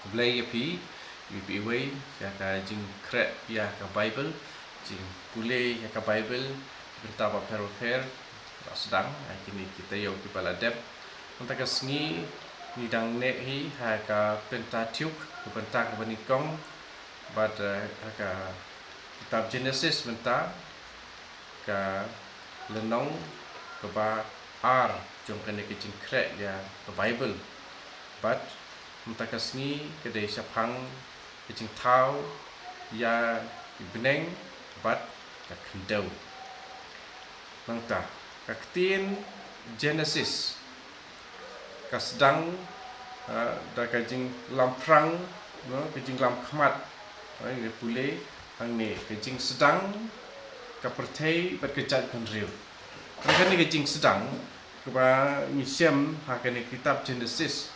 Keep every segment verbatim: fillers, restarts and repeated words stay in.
Khublei ïa phi, ïa phi iwei, ïa ka jingkhreh ïa ka Bible, jingpule ïa ka Bible, bynta bapher bapher, la sdang, ha kine ki taïew kiba la dep. Mynta ka sngi, ngi dang neh hi, ha ka Pentateuch, ka bynta kaba nyngkong, bad, eh, ha ka kitab Genesis mynta, ka lynnong kaba ar jong kane ka jingkhreh ïa ka Bible. Bad mynta ka sngi ka dei shaphang ka jingthaw ïa ki bneng bad ka khyndew. Nangta ka ktien Genesis ka sdang, ah, da ka jinglamphrang, no, ka jinglamkhmat, ah, ïa pule hangne ka jingsdang ka pyrthei bad ka jaitbynriew. Ka kane ka jingsdang kaba ngi shem ha kane kitab Genesis,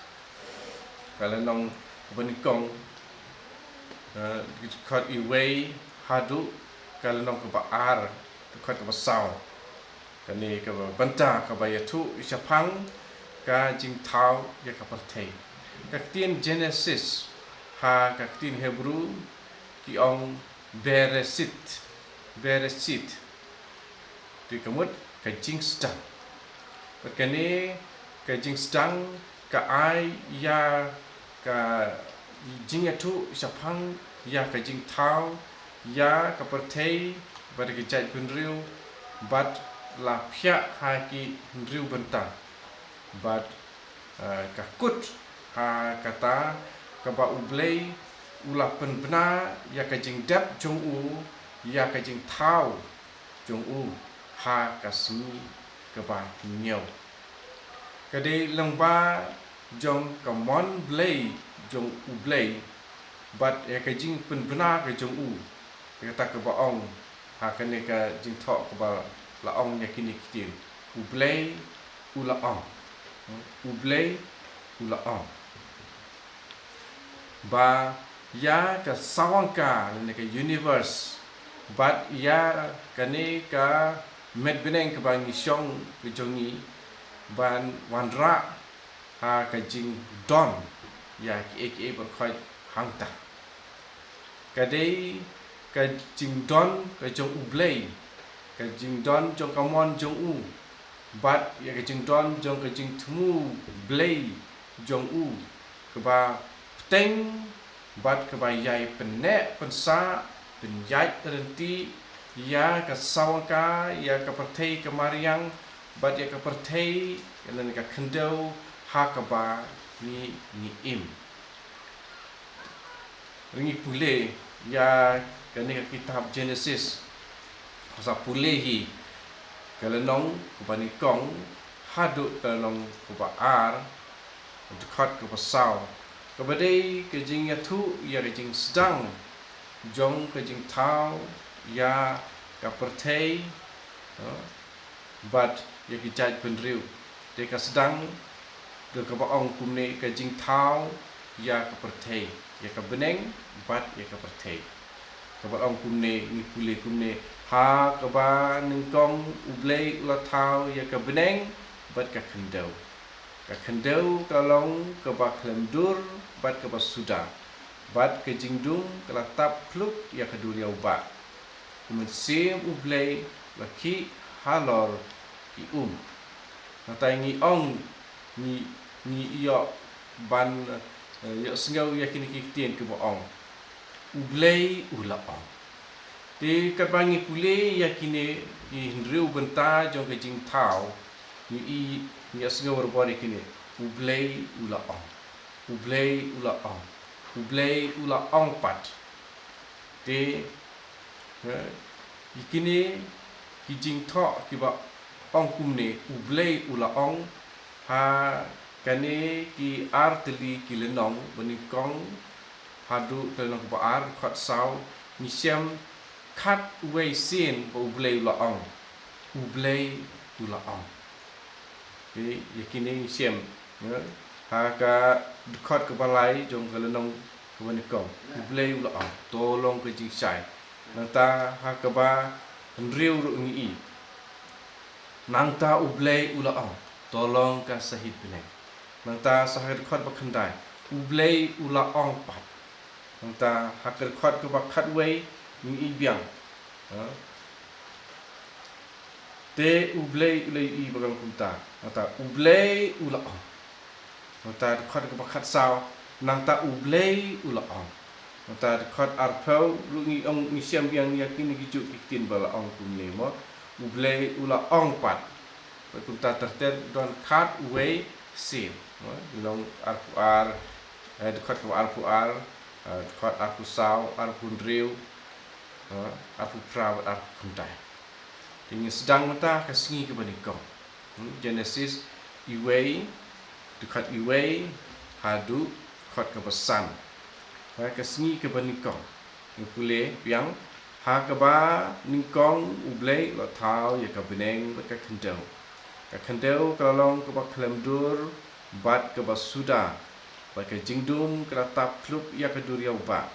ka lynnong kaba nyngkong, eh, dkhot iwei haduh ka lynnong kaba ar, dkhot kaba saw. Kane kaba bynta kaba ïathuh shaphang ka jingthaw ïa ka pyrthei. Ka ktien Genesis ha ka ktien Hebrew ki ong Bereshit, Bereshit. Te ka mut ka jingsdang. Bad kane ka jingsdang ka ai ïa ka jingïathuh shaphang ïa ka jingthaw ïa ka pyrthei bad ka jaitbynriew bad la phiah ha ki hynriew bynta. Bad, eh, ka kut ha kata kaba U Blei u la pynbna ïa ka jingdep jong u, ïa ka jingthaw jong u ha ka sngi kaba hynñiew. Ka dei lyngba jong ka mon Blei jong U Blei bad ïa ka jingpynbna ka jong u, kata kaba ong ha kane ka jingthoh kaba la ong ïa kine ki ktien, U Blei u la ong. U Blei u la ong ba ïa ka sawangka lane ka universe bad ïa kane ka met bneng kaba ngi shong ka jong ngi ban wanrah ha ka jingdon ïa kiei kiei baroh hangta. Ka dei ka jingdon ka jong U Blei, ka jingdon jong ka mon jong u, bad ïa ka jingdon jong ka jingthmu Blei jong u, kaba bteng bad kaba ïai pynneh pynsah, pynïaid ryntih ïa ka sawangka, ïa ka pyrthei ka mariang bad ïa ka pyrthei, ïa lane ka khyndew ha kaba ngi, ngi im. Ngi pule ïa kane ka kitab Genesis, sa pule hi ka lynnong kaba nyngkong haduh ka lynnong kaba ar, dkhot kaba saw, kaba dei ka jingïathuh ïa ka jingsdang jong ka jingthaw ïa ka pyrthei, ha, bad ïa ki jaitbynriew. Te ka sdang da kaba ong kumne, ka jingthaw ïa ka pyrthei, ïa ka bneng bad ïa ka pyrthei. Kaba ong kumne, ngi pule kumne, ha kaba nyngkong U Blei u la thaw ïa ka bneng bad ka khyndew. Ka khyndew ka long kaba khlem dur bad kaba suda, bad ka jingdum ka la tap khluk ïa ka duriaw bah. U Mynsiem U Blei la khih halor ki um. Nangta ngi ong, ngi, ngi ïoh ban, eh, ïohsngew ïa kine ki ktien kiba ong, U Blei u la ong. Te katba ngi pule ïa kine ki hynriew bynta jong ka jingthaw, ngi i, ngi ïohsngew barabor ïa kine, U Blei u la ong. U Blei u la ong. U Blei u la ong pat. Te, eh, ïa kine ki jingthoh kiba ong kumne, U Blei u la ong, ha kane ki artylli ki lynnong, ba nyngkong haduh ka lynnong kaba ar, dkhot saw, ngi shem khatwei sien ba U Blei u la ong. U Blei u la ong. Te ïa kine ngi shem, eh, ha ka dkhot kaba lai jong ka lynnong kaba nyngkong, U Blei u la ong, to long ka jingshai. Nangta ha kaba hynriew ruh ngi i, nangta U Blei u la ong, to long ka sahit bneng. Nangta sa ha ka dkhot ba khyndai, U Blei u la ong pat. Nangta ha ka dkhot kaba khatwei ngi i biang. Ha? Te U Blei u la ïohi ba ka long kumta. Nangta U Blei u la ong. Nangta dkhot kaba khatsaw, nangta U Blei u la ong. Nangta dkhot arphew ruh ngi ong, ngi shem biang ïa kine ki juh ki ktien ba la ong kumne mo. U Blei u la ong pat. Bad kumta ter ter don khatwei sien. Mo, ngi long arphew ar, eh, dkhot kaba arphew ar, eh, dkhot arphew saw, arphew hynriew, eh, arphew phra bad arphew khyndai. Te ngin sdang mynta ka sngi kaba nyngkong. Hmm, Genesis iwei, dkhot iwei haduh dkhot kaba san. Ha ka sngi kaba nyngkong. Ngi pule biang, ha kaba nyngkong U Blei u la thaw ïa ka bneng bad ka khyndew. Ka khyndew ka la long kaba khlem dur bad kaba suda, bad ka jingdum ka la tap khlop ïa ka duriaw bah.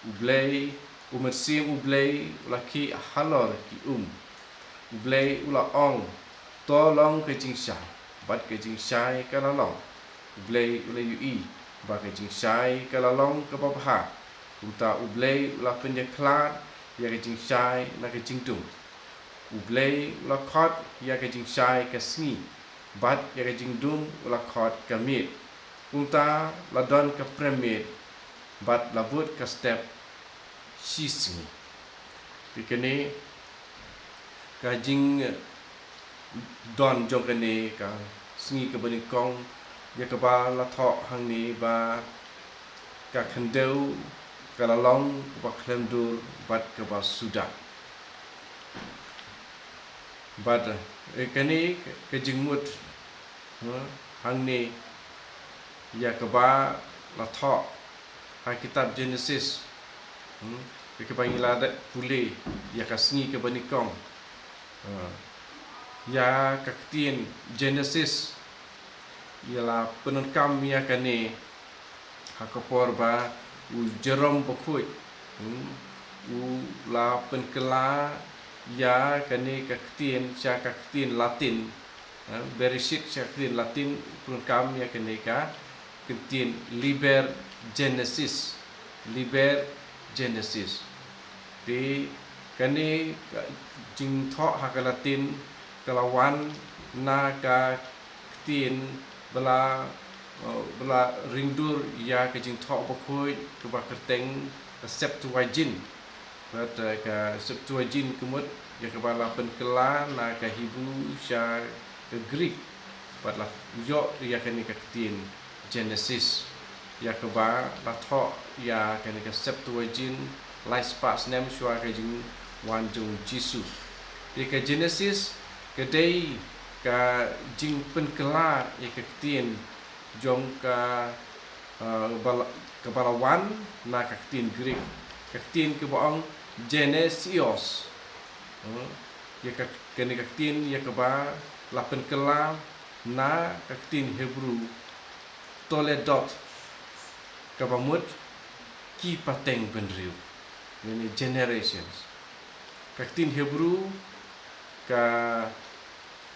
U Blei, U Mynsiem U Blei u la khih halor ki um. U Blei u la ong, to long ka jingshai, bad ka jingshai ka la long. U Blei u la ïohi ba ka jingshai ka la long kaba bha. Kumta U Blei u la pynïakhlad ïa ka jingshai na ka jingdum. U Blei u la khot ïa ka jingshai ka sngi, bad ïa ka jingdum u la khot ka miet. Kumta la don ka prem miet, bad la bud ka step shisngi. Te kane ka jingdon jong kane ka sngi kaba nyngkong, ïa kaba la thoh hangne ba ka khyndew ka la long kaba khlem dur bad kaba suda. Bad, eh, kane ka jingmut, eh, hangne ïa kaba la thoh ha kitab Genesis. Hmm, ïa kaba ngi la dep pule ïa ka sngi kaba nyngkong. Eh, ïa ka ktien Genesis, ïa la pyndonkam ïa kane ha ka por ba u Jerome Bakhuid, hmm, u la pynkylla ïa kane ka ktien sha ka ktien Latin, eh, Bereshit sha ka ktien Latin, u pyndonkam ïa kane ka ktien Liber Genesis, Liber Genesis. Te kane ka jingthoh ha ka Latin ka la wan na ka ktien ba la, eh, ba la ringdur ïa ka jingthoh bakhuid kaba kyrteng ka Septuagint. Bad, eh, ka Septuagint ka mut ïa kaba la pynkylla na ka Hebrew sha ka Greek. Bad la ïoh ïa kane ka ktien Genesis, ïa kaba la thoh ïa kane ka Septuagint lai spah snem shuwa ka jingwan jong Jisu. Te ka Genesis ka dei ka jingpynkylla ïa ka ktien jong ka, eh, ba la, kaba la wan na ka ktien Greek, ka ktien kaba ong genesios. Hmm, ïa ka, kane ka ktien ïa kaba la pynkylla na ka ktien Hebrew toledot, kaba mut ki pateng bynriew, ïa ne generations. Ka ktien Hebrew ka,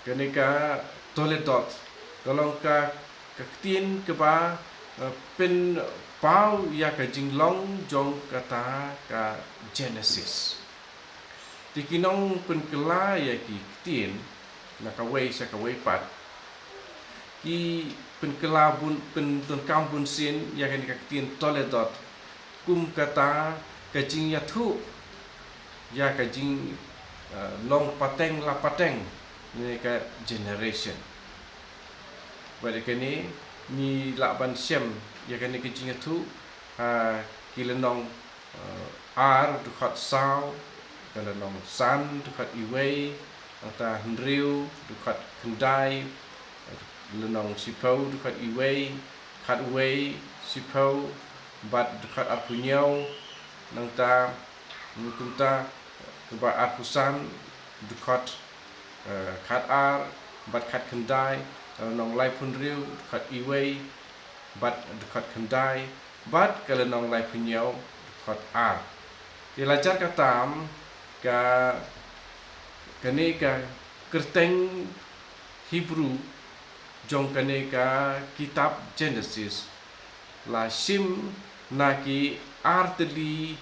kane ka toledot ka long ka, ka ktien kaba, eh, pynpaw ïa ka jinglong jong kata ka Genesis. Te ki nongpynkylla ïa ki ktien na kawei sha kawei pat ki pynkylla bun, pyndonkam bunsien ïa kane ka ktien toledot kum kata ka jingïathuh ïa ka jing, eh, long pateng la pateng ne ka generation. Bad ïa kane ngi lah ban shem ïa kane ka jingïathuh ha ki lynnong, eh, ar dkhot saw, ka lynnong san dkhot iwei, nangta hynriew dkhot khyndai, lynnong shiphew dkhot iwei, khatwei, shiphew bad dkhot arphew hynñiew, nangta, hmm, kumta kaba arphew san dkhot, eh, khat ar bad khat khyndai, ka lynnong laiphew hynriew dkhot iwei bad dkhot khyndai, bad ka lynnong laiphew hynñiew dkhot ar. Ïa la jar katam ka, kane ka kyrteng Hebrew jong kane ka kitab Genesis la shim na ki artylli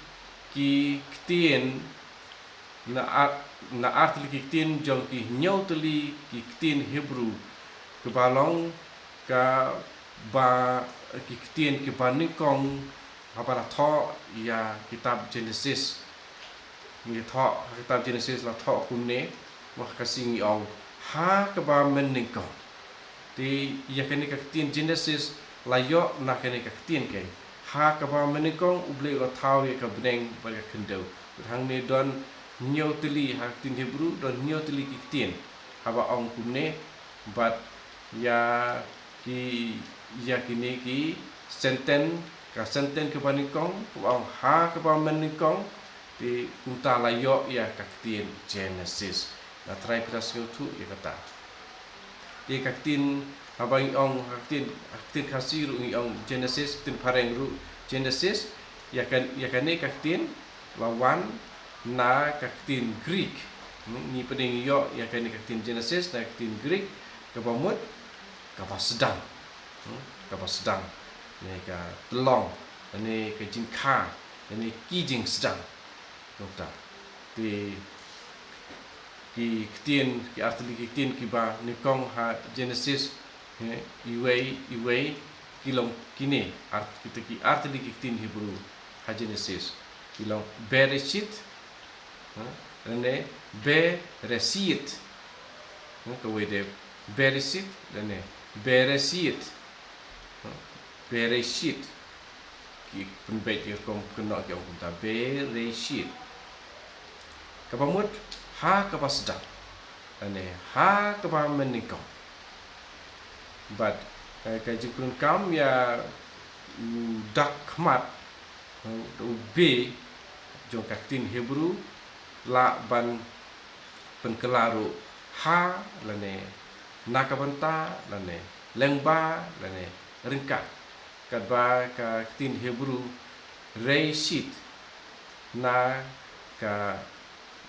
ki ktien, na ar-, na artylli ki ktien jong ki hynñiewtylli ki ktien Hebru, kiba long kaba ki ktien kiba nyngkong haba la thoh ïa kitab Genesis. Ngi thoh ha kitab Genesis la thoh kumne, ha ka Khasi ngi ong, ha kaba mynnyngkong. Te ïa kane ka ktien Genesis la ïoh na kane ka ktien keiñ. Ha kaba mynnyngkong U Blei u la thaw ïa ka bneng bad ka khyndew. Hangne don hynñiewtylli, ha ka ktien Hebru don hynñiewtylli ki ktien. Haba ong kumne, bad ïa ki, ïa kine ki senten, ka senten kaba nyngkong, kaba ong ha kaba mynnyngkong, te kumta la ïoh ïa ka ktien Genesis. La trai phi la sngewthuh ïa kata. Te ka ktien, haba ngi ong, ka ktien, ka ktien Khasi ruh ngi ong Genesis, ktien phareng ruh Genesis, ïa kan, ïa kane ka ktien la wan na ka ktien Greek. Hmm, ngi pdeng ïoh ïa kane ka ktien Genesis na ka ktien Greek, kaba mut kaba sdang. Hmm, kaba sdang. Ne ka tyllong, ne ka jingkha, ne ki jingsdang. Kumta. Te ki ktien, ki artylli ki ktien kiba nyngkong ha Genesis, eh, iwei, iwei, ki long kine, art-, kita ki artylli ki ktien Hebru ha Genesis. Ki long Bereshit, eh, lane Bereshit. Eh, kawei de Bereshit, lane Bereshit. Eh, Bereshit. Ki pynbeit ki rukom kynnoh ki ong kumta, Bereshit. Kaba mut ha kaba sdang. Lane ha kaba mynnyngkong. Bad, eh, ka jingpyndonkam ïa u dak khmat, eh, u be jong ka ktien Hebru, lah ban pynkylla ruh ha lane na ka bynta lane lyngba lane ryngkat. Katba ka ktien Hebru Reshit na ka,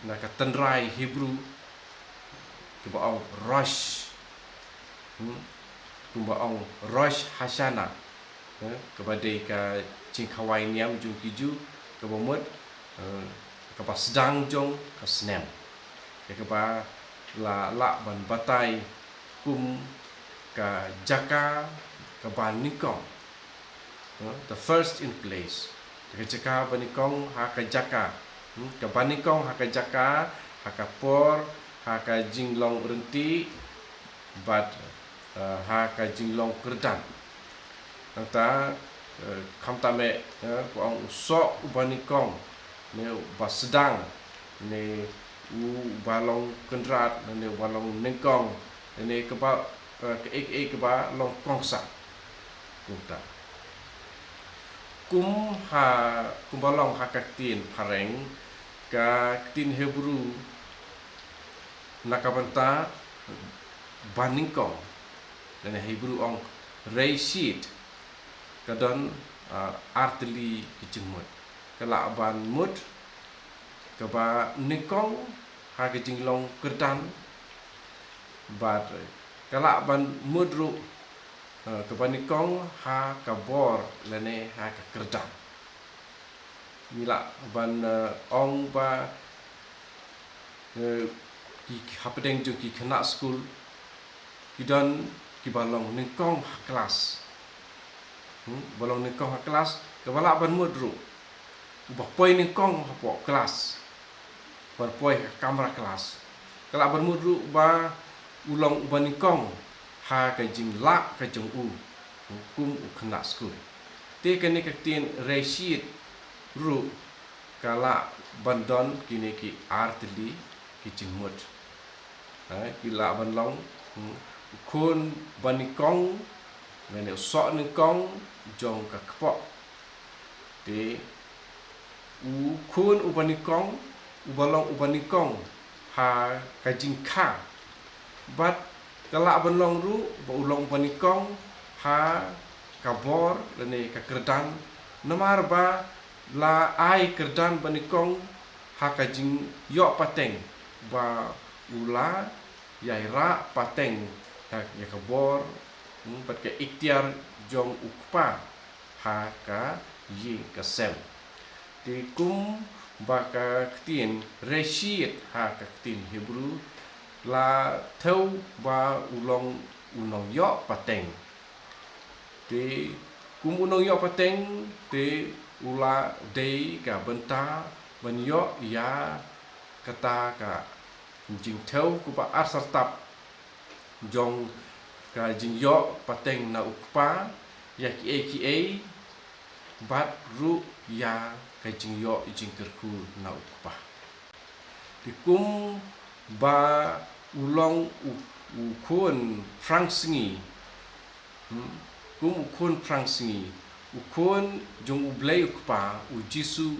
na ka tynrai Hebru kaba ong Rosh. Hmm? Kumba ong Rosh Hashanah. Eh, kaba dei ka jingkhawai niam jong ki Jiw, kaba mut, eh, kaba sdang jong ka snem. Ïa kaba la lah ban batai kum ka jaka kaba nyngkong. Eh, the first in place. Ka jaka ba nyngkong ha ka jaka. Hmm, kaba nyngkong ha ka jaka, ha ka por, ha ka jinglong rynti, bad, eh, ha ka jinglong kyrdan. Nangta, eh, khamtam eh, eh, ka ong u soh uba nyngkong, ne uba sdang, ne uba long kynrad, ne uba long nyngkong, ne kaba, eh, kaei kaei kaba long kongsan. Kumta. Kum ha, kumba long ha ka ktien phareng, ka ktien Hebru na ka bynta ba nyngkong, lane Hebru ong Reshit, ka don, ah, artylli ki jingmut. Ka lah ban mut kaba nyngkong ha ka jinglong kyrdan, bad ka lah ban mut ruh, ah, kaba nyngkong ha ka bor lane ha ka kyrdan. Ngi lah ban, eh, ong ba, eh, ki, ki hapdeng jong ki khynnah skul ki don kiba long nyngkong ha klas. Hmm, ba long nyngkong ha klas, kaba lah ban mut ruh uba poi nyngkong hapoh klas, ban poi ha kamra klas. Ka lah ban mut ruh ba u long uba nyngkong ha ka jinglah ka jong u kum u khynnah skul. Te kane ka ktien Reshit ruh ka lah ban don kine ki artylli ki jingmut. Ha, ki lah ban long, hmm, u khun ba nyngkong, lane u soh nyngkong jong ka kpoh. Te u khun uba nyngkong, uba long uba nyngkong ha ka jingkha. Bad ka lah ban long ruh ba u long uba nyngkong ha ka bor lane ka kyrdan, namar ba la ai kyrdan ba nyngkong ha ka jingïoh pateng ba u la ïai rah pateng ha, ïa ka bor, hmm, bad ka iktiar jong u kpa. ha ka ïing ka sem. Te kumba ka ktien Reshit ha ka ktien Hebru la thew ba u long u nongïoh pateng. Te kum u nongïoh pateng te u la dei ka bynta ban ïoh ïa kata ka jingthew kaba ar sartap jong ka jingïoh pateng na u Kpa ïa kiei kiei bad ruh ïa ka jingïoh jingkyrkhu na u Kpa. Te kumba u long u, u khun phrangsngi, hmm, kum u khun phrangsngi, u khun jong U Blei u Kpa, u Jisu,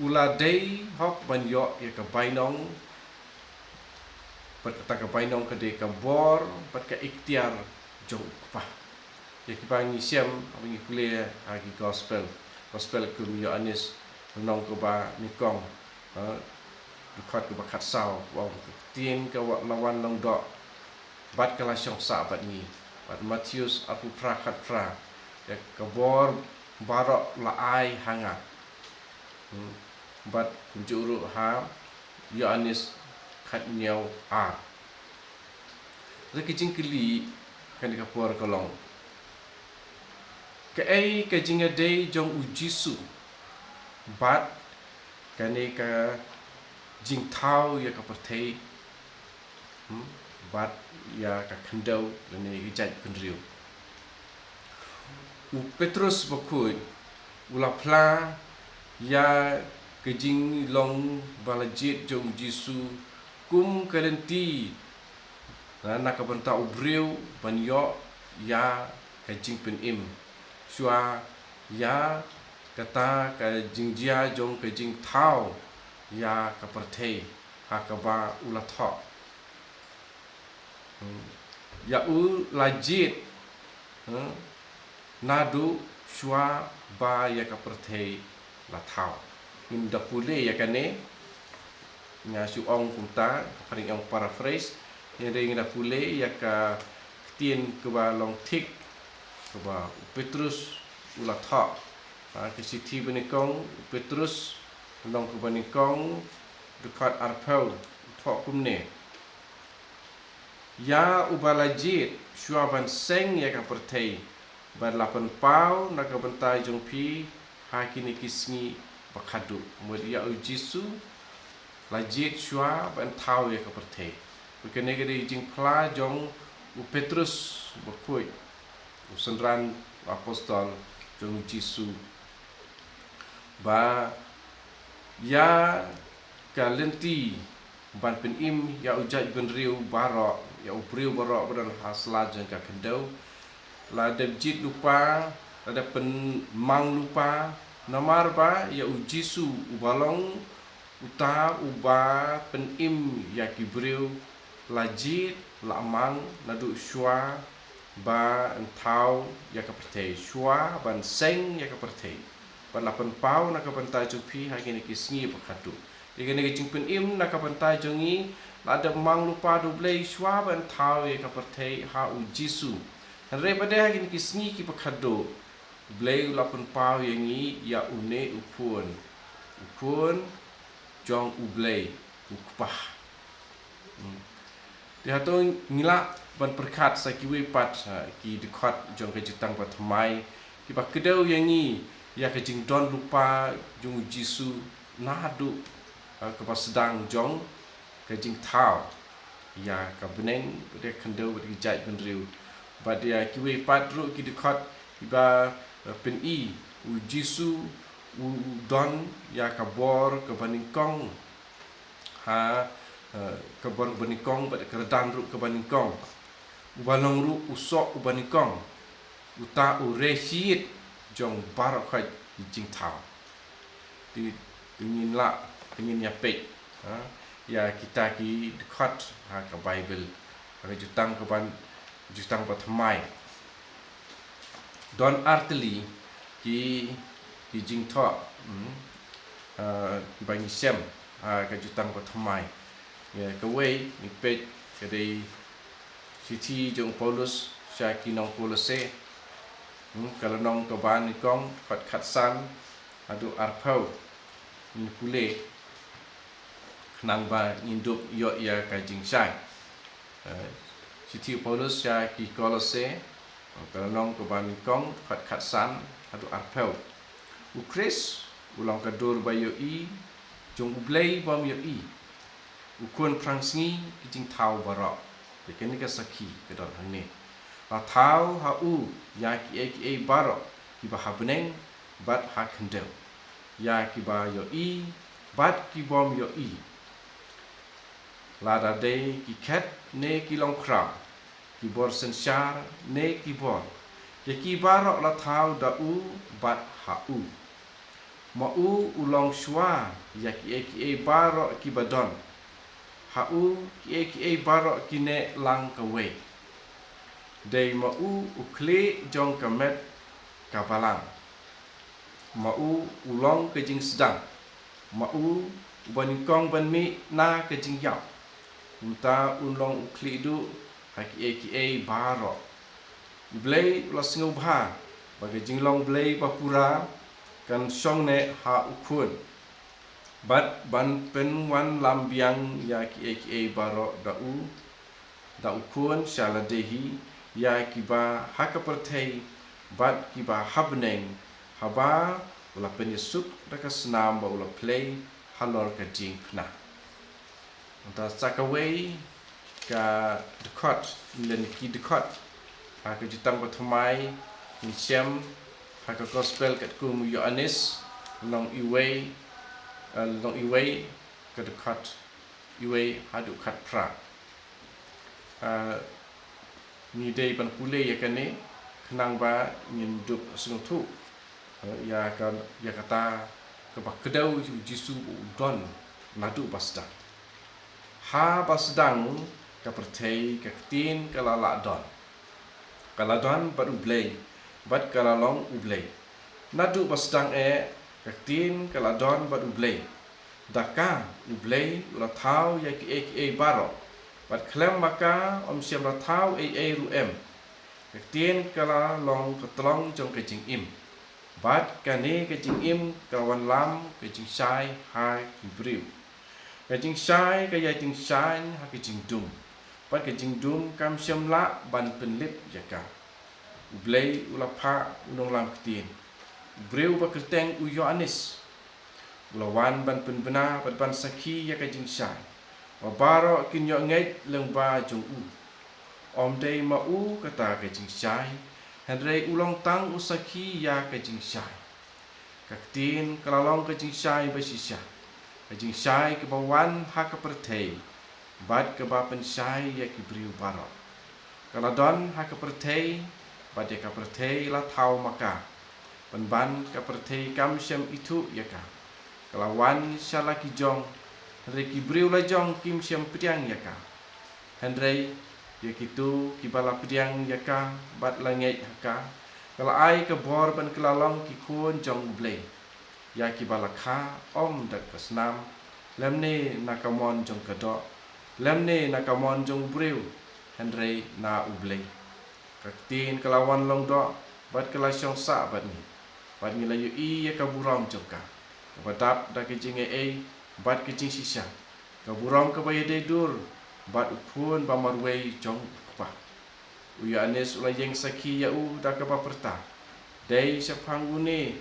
u la dei hok ban ïoh ïa ka bainong, bad kata ka bainong ka dei ka bor bad ka iktiar jong u Kpa. Ïa kiba ngi shem, haba ngi pule ha ki gospel, gospel kum Ïoannis, lynnong kaba nyngkong, ha, dkhot kaba khatsaw, u ong, ka ktien ka wa-, la wan long doh bad ka la shong sah bad ngi. Bad Mathaios arphew phra khatphra, ïa ka bor baroh la ai ha nga. Hmm. Bad kumjuh ruh ha Ïoannis khathynñiew ar. Te ka jingkylli kane ka por ka long, kaei ka jingïadei jong u Jisu bad kane ka jingthaw ïa ka pyrthei, hmm, bad ïa ka khyndew lane ïa ki jaitbynriew? U Petrus bakhuid u la phla ïa ka jinglong ba la jied jong u Jisu kum ka lynti na, na ka bynta u briew ban ïoh ïa ka jingpynim shuwa ïa kata ka jingjia jong ka jingthaw ïa ka pyrthei ha kaba u la thoh. Hmm. Ïa u la jied, hmm, naduh shuwa ba ïa ka pyrthei la thaw. Ngin da pule ïa kane, nga shu ong kumta, ka phareng ong paraphrase, hynrei ngin da pule ïa ka ktien kaba long thik kaba u Petrus u la thoh. Ha ka shithi banyngkong u Petrus, lynnong kaba nyngkong, dkhot arphew, u thoh kumne: Ïa uba la jied shuwa ban seng ïa ka pyrthei, bad la pynpaw na ka bynta jong phi ha kine ki sngi ba khadduh. Mut ïa u Jisu la jied shuwa ban thaw ïa ka pyrthei. Bad kane ka dei jingphla jong u Petrus bakhuid, u synran apostol jong u Jisu, ba ïa ka lynti ban pynim ïa u jaitbynriew baroh, ïa u briew baroh ba don ha slap jong ka khyndew, la dep jied lypa, la dep pynmang lypa, namar ba ïa u Jisu uba long uta uba pynim ïa ki briew la jied, la mang naduh shuwa ban thaw ïa ka pyrthei, shuwa ban seng ïa ka pyrthei, bad la pynpaw na ka bynta jong phi ha kine ki sngi ba khadduh. Ïa kane ka jingpynim na ka bynta jong ngi la dep mang lypa da U Blei shuwa ban thaw ïa ka pyrthei ha u Jisu. Hynrei pat de ha kine ki sngi kiba khadduh, U Blei u la pynpaw ïa ngi ïa une u Khun, u Khun jong U Blei u Kpa. Hmm. Te hato ngi lah ban pyrkhat sa kiwei pat, ha, ki dkhot jong ka Jutang Bathymmai kiba kdew ïa ngi ïa ka jingdon lypa jong u Jisu naduh, ha, kaba sdang jong ka jingthaw ïa ka bneng, bad ïa ka khyndew, bad ïa ki jaitbynriew. Bad ïa kiwei pat ruh ki dkhot kiba, eh, pyni u Jisu u, u don ïa ka bor kaba nyngkong, ha, eh, ka bor kaba nyngkong, bad ka rdan ruh kaba nyngkong. Uba long ruh u soh uba nyngkong, uta u Reshit jong baroh khoit ki jingthaw. Te, te ngin lah, te ngin ïa peit, ha, ïa kita ki dkhot ha ka Baibl, ha ka Jutang kaba, Jutang Bathymmai. Don artylli ki, ki jingthoh, hmm, ha, kiba ngi shem ha ka Jutang Bathymmai. Ïa kawei, ngi peit ka dei shithi jong u Paulus sha ki nong Kolose. Hmm, ka lynnong kaba nyngkong, dkhot khatsan haduh arphew. Ngin pule khnang ba ngin dup ïoh ïa ka jingshai. Eh, Shithi u Paulus sha ki Kolose, ka lynnong kaba nyngkong, dkhot khatsan haduh arphew. U Khrist u long ka dur ba ïohi jong U Blei bym ïohi, u Khun phrangsngi ki jingthaw baroh. Te kane ka sakhi ka don hangne. La thaw ha u ïa kiei kiei baroh, kiba ha bneng bad ha khyndew, ïa kiba ïohi bad ki bym ïohi, lada dei ki khet ne ki longkhraw, ki bor synshar ne ki bor, ïa ki baroh la thaw da u bad ha u. Ma u u long shuwa ïa kiei kiei baroh kiba don. Ha u kiei kiei baroh ki neh lang kawei. Dei ma u u khlieh jong ka met ka balang. Ma u u long ka jingsdang. Ma u uba nyngkong ban mih na ka jingïap. Kumta un long u khlieh duh ha kiei kiei baroh. U Blei u la sngewbha ba ka jinglong Blei ba pura kan shong neh ha u Khun, bad ban pynwanlam biang ïa kiei kiei baroh da u, da u Khun sha lade hi, ïa kiba ha ka pyrthei bad kiba ha bneng, haba u la pynïasuk da ka snam ba u la plie halor ka jingpynah. Nangta sa kawei ka dkhot, lane ki dkhot, ha ka Jutang Bathymmai ngin shem ha ka Gospel katkum u Ïoannis, lynnong iwei, eh, lynnong iwei, ka dkhot iwei haduh khatphra. Ah, ngi dei ban pule ïa kane khnang ba ngin dup sngewthuh, eh, ïa ka, ïa kata kaba kdew u Jisu u don naduh ba sdang. Haba sdang ka pyrthei, ka ktien ka la lah don. Ka la don bad U Blei, bad ka la long U Blei. Naduh ba sdang eh ka ktien ka la don bad U Blei. Da ka U Blei u la thaw ïa kiei kiei baroh, bad khlem ma ka ym shym la thaw ei ei ruh em. Ka ktien ka la long ka tlong jong ka jingim, bad kane ka jingim ka wanlam ka jingshai ha ki briew. Ka jingshai ka ïai tyngshaiñ ha ka jingdum, bad ka jingdum kam shym lah ban pynlip ïa ka. U Blei u la phah u nonglam ktien, u briew ba kyrteng u Ïoannis. U la wan ban pynbna bad ban sakhi ïa ka jingshai, ba baroh kin ïoh ngeit lyngba jong u. Ym dei ma u kata ka jingshai, hynrei u long tang u sakhi ïa ka jingshai. Ka ktien ka la long ka jingshai ba shisha, ka jingshai kaba wan ha ka pyrthei, bad kaba pynshai ïa ki briew baroh. Ka la don ha ka pyrthei, bad ïa ka pyrthei la thaw ma ka, pynban ka pyrthei kam shym ithuh ïa ka. Ka la wan sha la ki jong, hynrei ki briew la jong kim shym pdiang ïa ka. Hynrei ïa kito kiba la pdiang ïa ka bad la ngeit ha ka, ka la ai ka bor ban kylla long ki khun jong U Blei, ïa kiba la kha ym da ka snam, lymne na ka mon jong ka doh, lymne na ka mon jong u briew, hynrei na U Blei. Ka ktien ka la wan long doh, bad ka la shong sah bad ngi, bad ngi la ïohi ïa ka burom jong ka, kaba dap da ka jingaiei bad ka jingshisha, ka burom kaba ïadei dur bad u Khun ba marwei jong u Kpa. U Ïoannis u la ïeng sakhi ïa u da kaba pyrta: Dei shaphang une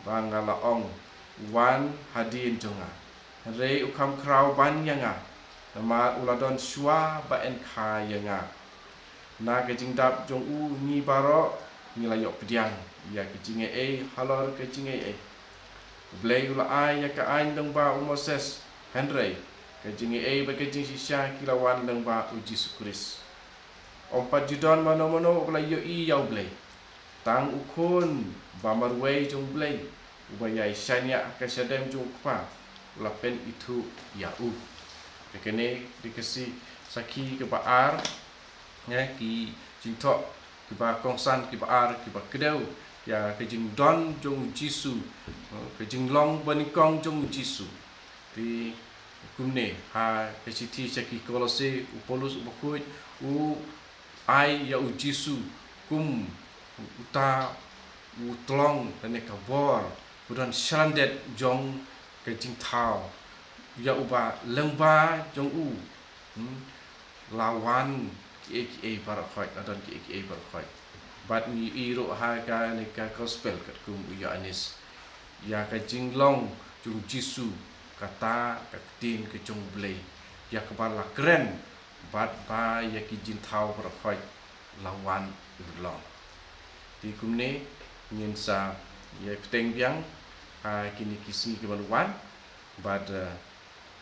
ba nga la ong, u wan hadien jong nga, hynrei u kham khraw ban ïa nga, namar u la don shuwa ba yn kha ïa nga. Na ka jingdap jong u ngi baroh ngi la ïoh pdiang ïa ka jingaiei halor ka jingaiei. U Blei u la ai ïa ka aiñ lyngba u Moses, hynrei ka jingaiei bad ka jingshisha ki la wan lyngba u Jisu Khrist. Ym pat ju don mano mano uba la ïohi ïa U Blei, tang u Khun ba marwei jong U Blei, uba ïai shaniah ha ka shadem jong u Kpa, u la pynithuh ïa u. Te kane dei ka si-, sakhi kaba ar, eh, ki jingthoh kiba kongsan kiba ar kiba kdew ïa ka jingdon jong u Jisu, eh, ka jinglong banyngkong jong u Jisu. Te kumne ha ka shithi sha ki Kolose, u Paulus u bakhuid u ai ïa u Jisu kum uta u tlong lane ka bor, u don shalyndet jong ka jingthaw, ïa uba lyngba jong u, hmm, la wan kiei kiei baroh khoit, la don kiei kiei baroh khoit. Bad ngi ïohi ruh ha kane ka gospel katkum u Ïoannis, ïa ka jinglong jong u Jisu, kata ka ktien ka jong u Blei, ïa kaba la kren bad ba ïa ki jingthaw baroh khoit la wan u long. Te kumne ngin sa ïa bteng biang ha kine ki sngi ki ban wan, bad, eh,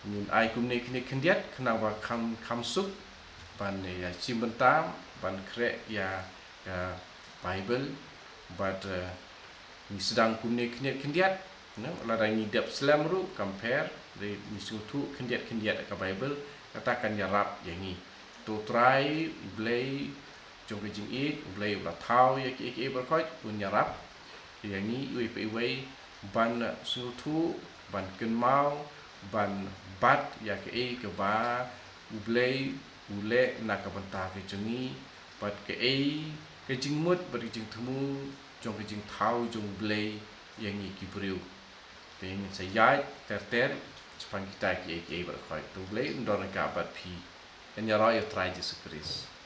ngin ai kumne kine khyndiat khnang ba kham, kham suk ban ïa shim bynta, ban khreh ïa ka Bible, bad, eh, ngi sdang kumne khyndiat khyndiat, no, lada ngi dep slem ruh kam pher, dei ngi sngewthuh khyndiat khyndiat ka Bible, kata kan ïarap ïa ngi. To U Trai, U Blei jong ka jingïeit, U Blei uba la thaw ïa kiei kiei baroh khoit, un ïarap ïa ngi iwei pa iwei ban sngewthuh, ban kynmaw, ban bat ïa kaei kaba U Blei u leh na ka bynta ka jong ngi, bad kaei ka jingmut bad ka jingthmu jong ka jingthaw jong U Blei ïa ngi ki briew. Te ngin sa ïaid ter ter shaphang kita kiei kiei baroh khoit. To U Blei un don ryngkat bad phi. Ngin ïaroh ïa U Trai Jisu Khrist.